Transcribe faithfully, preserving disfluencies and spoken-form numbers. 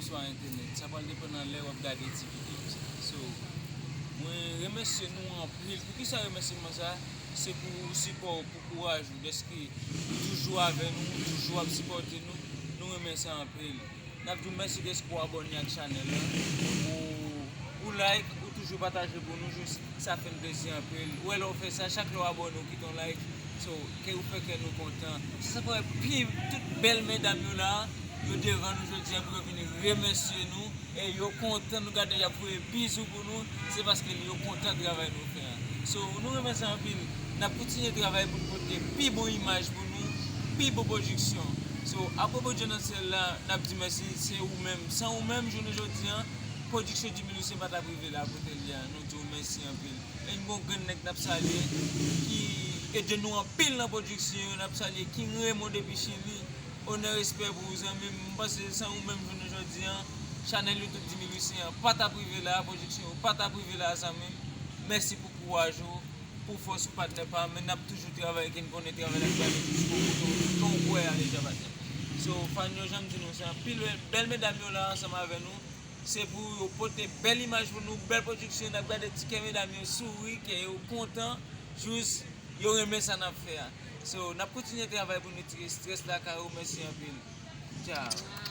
swa entènèt. Sa pral depann nan lè w ap gade ti videyo sa. So, mwen remèsye nou anpil. Poukisa remèsyeman sa? Se pou sipò w, pou kouraj ou, dèske ou toujou avè nou, ou toujou ap sipòte nou. Nou renmen sa anpil. N ap di w mèsi dèske w abòne ak chanèl la. Ou, ou like, ou toujou pataje pou nou, jis sa fè n plezi anpil. Ou wè lè w fè sa, chak lè w abòne, ou kite yon like. So, kè ou fè kè nou kontan. Se sa k fè pi tout bèl medam yo la, yo devan nou jodi a pou yo vin remèsye nou. E yo kontan nou gade y ap voye bizou pou nou, se paske yo kontan travay nou fè a. So, nou renmen sa anpil. N ap kontinye travay pou n pote pi bon imaj pou nou, pi bon pwodiksyon. So, apwopo Dye nan syèl la, n ap di mèsi, se ou menm. San ou menm, jounen jodi a, pwodiksyon Jimmy Lucien pa t ap rive la kote l ye a. Nou di w mèsi anpil. E n gon grenn nèg n ap salye, ki ede nou anpil nan pwodiksyon yo, n ap salye King Raymond depi Chili. Onè, respè pou ou, zanmi m. M panse san ou menm, jounen jodi a, chanèl YouTube Jimmy Lucien an pa t ap rive la, pwodiksyon yo pa t ap rive la, zanmi m. Mèsi pou kouraj ou, pou fòs ou, patnè pa m. Men n ap toujou travay, ke n konnen travay la ap ale jiskobou, nou, nou kwè a deja, patnè. So, fan yo, jan m di nou, se anpil bèl medam yo la ansanm avè nou. Se pou yo pote bèl imaj pou nou, bèl pwodiksyon, n ap gade ti kè medam yo souri, kè yo kontan, jis yo renmen sa n ap fè a. So, n ap kontinye travay pou nou tire estrès lakay ou. Mèsi anpil. Tchao.